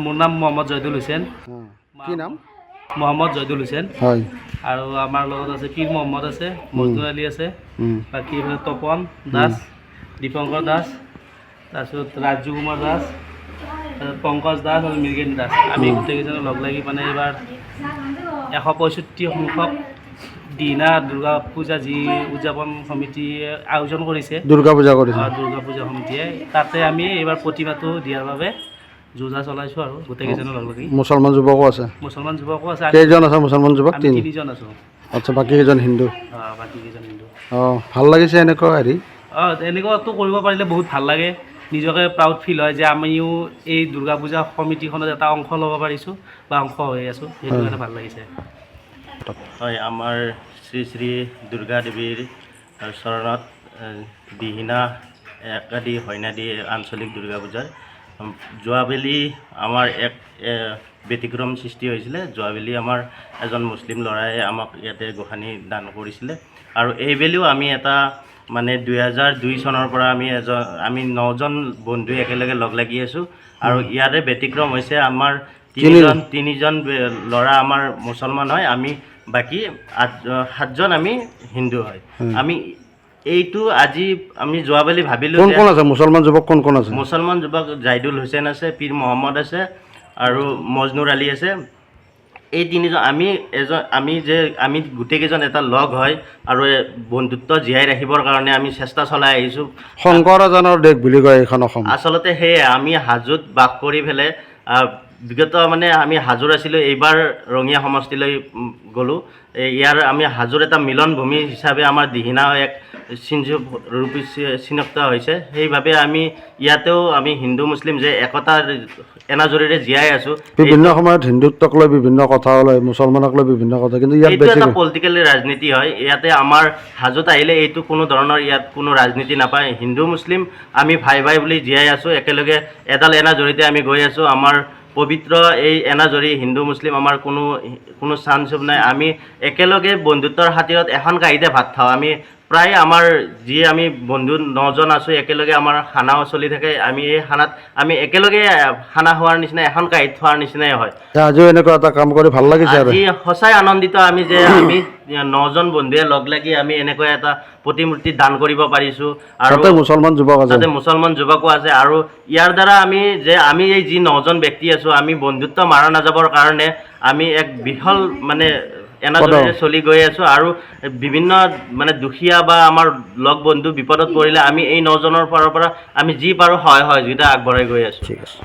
মোৰ নাম মহম্মদ জয়দুল হুছেইন। কি নাম? মহম্মদ জয়দুল হুছেইন। হয়। আৰু আমাৰ লগত আছে পীৰ মহম্মদ আছে, মজনুৰ আলী আছে, বাকী এইফালে তপন দাস, দীপংকৰ দাস, তাৰপিছত ৰাজু কুমাৰ দাস, তাৰপিছত পংকজ দাস আৰু মিৰ্গেন দাস। আমি গোটেইকেইজনে লগ লাগি মানে এইবাৰ 165 সংখ্যক দিনা দুৰ্গা পূজা যি উদযাপন সমিতিয়ে আয়োজন কৰিছে, দুৰ্গা পূজা কৰিছে। দুৰ্গা পূজা সমিতিয়ে, তাতে আমি এইবাৰ প্ৰতিমাটো দিয়াৰ বাবে যোজা চলাইছোঁ আৰু গোটেইকেইজনে লগ লাগি। মুছলমান যুৱকো আছে? মুছলমান যুৱকো আছে। কেইজন আছে মুছলমান যুৱক? আমি তিনি? তিনিজন আছোঁ। আচ্ছা, বাকী কেইজন হিন্দু? বাকী কেইজন হিন্দু। অঁ, ভাল লাগিছে এনেকুৱা হেৰি? অঁ, এনেকুৱাটো কৰিব পাৰিলে বহুত ভাল লাগে, নিজকে প্ৰাউড ফিল হয় যে আমিও এই দুৰ্গা পূজা সমিতিখনত এটা অংশ ল'ব পাৰিছোঁ বা অংশ হৈ আছোঁ, সেইটো কাৰণে ভাল লাগিছে। হয়, আমাৰ শ্ৰী শ্ৰী দুৰ্গা দেৱীৰ চৰণত দিহিনা একাদি হয়নাদি আঞ্চলিক দুৰ্গা পূজাৰ যোৱাবেলি আমাৰ এক ব্যতিক্ৰম সৃষ্টি হৈছিলে। যোৱাবেলি আমাৰ এজন মুছলিম ল'ৰাই আমাক ইয়াতে গোসানী দান কৰিছিলে আৰু এইবেলিও আমি এটা মানে 2002 চনৰ পৰা আমি এজন আমি নজন বন্ধু একেলগে লগ লাগি আছোঁ আৰু ইয়াৰে ব্যতিক্ৰম হৈছে আমাৰ তিনিজন ল'ৰা আমাৰ মুছলমান হয়, আমি বাকী আঠ সাতজন আমি হিন্দু হয়। আমি এইটো আজি আমি যোৱাবেলি ভাবিলোঁ কোন যে কোন আছে মুছলমান যুৱক, কোন কোন আছে? মুছলমান যুৱক জাইদুল হুছেইন আছে, পীৰ মহম্মদ আছে আৰু মজনুৰ আলী আছে। এই তিনিজন আমি এজন আমি যে আমি গোটেইকেইজন এটা লগ হয় আৰু এই বন্ধুত্ব জীয়াই ৰাখিবৰ কাৰণে আমি চেষ্টা চলাই আহিছোঁ। শংকৰ আজানৰ দেশ বুলি কয় এইখন অসম। আচলতে সেয়ে আমি হাজোত বাস কৰি পেলাই বিগত মানে আমি হাজোৰ আছিলোঁ, এইবাৰ ৰঙিয়া সমষ্টিলৈ গ'লোঁ। এই ইয়াৰ আমি হাজোৰ এটা মিলন ভূমি হিচাপে আমাৰ দিহিনা এক চিহ্ন ৰূপে চিনাক্ত হৈছে। সেইবাবে আমি ইয়াতেও আমি হিন্দু মুছলিম যে একতাৰ এনাজৰীৰে জীয়াই আছোঁ। বিভিন্ন সময়ত হিন্দুত্বক লৈ বিভিন্ন কথা ওলায়, মুছলমানক লৈ বিভিন্ন কথা, কিন্তু ইয়াত এইটো বেছি এটা পলিটিকেল ৰাজনীতি হয়। ইয়াতে আমাৰ হাজোত আহিলে এইটো কোনো ধৰণৰ ইয়াত কোনো ৰাজনীতি নাপায়। হিন্দু মুছলিম আমি ভাই ভাই বুলি জীয়াই আছোঁ, একেলগে এডাল এনাজৰীতে আমি গৈ আছোঁ। আমাৰ পবিত্ৰ এই এনাজৰী, হিন্দু মুছলিম আমাৰ কোনো কোনো চান্স নাই। আমি একেলগে বন্ধুত্বৰ খাতিৰত এখন কাঁহীতে ভাত খাওঁ। আমি প্ৰায় আমাৰ যি আমি বন্ধু নজন আছোঁ, একেলগে আমাৰ খানাও চলি থাকে। আমি এই খানাত আমি একেলগে খানা খোৱাৰ নিচিনা, এখন কাঁহীত খোৱাৰ নিচিনাই হয়। আজিও এনেকুৱা এটা কাম কৰি ভাল লাগিছে আৰু। আজি সঁচাই আনন্দিত আমি যে আমি নজন বন্ধুৱে লগ লাগি আমি এনেকৈ এটা প্ৰতিমূৰ্তি দান কৰিব পাৰিছোঁ আৰু তাতে মুছলমান যুৱক আছে। তাতে মুছলমান যুৱকো আছে আৰু ইয়াৰ দ্বাৰা আমি যে আমি এই যি নজন ব্যক্তি আছোঁ, আমি বন্ধুত্ব মাৰা নাযাবৰ কাৰণে আমি এক বিশাল মানে এনাজৰীৰে চলি গৈ আছোঁ আৰু বিভিন্ন মানে দুখীয়া বা আমাৰ লগ বন্ধু বিপদত পৰিলে আমি এই নজনৰ ফালৰ পৰা আমি যি পাৰোঁ সহায় সহযোগিতা আগবঢ়াই গৈ আছোঁ। ঠিক আছে।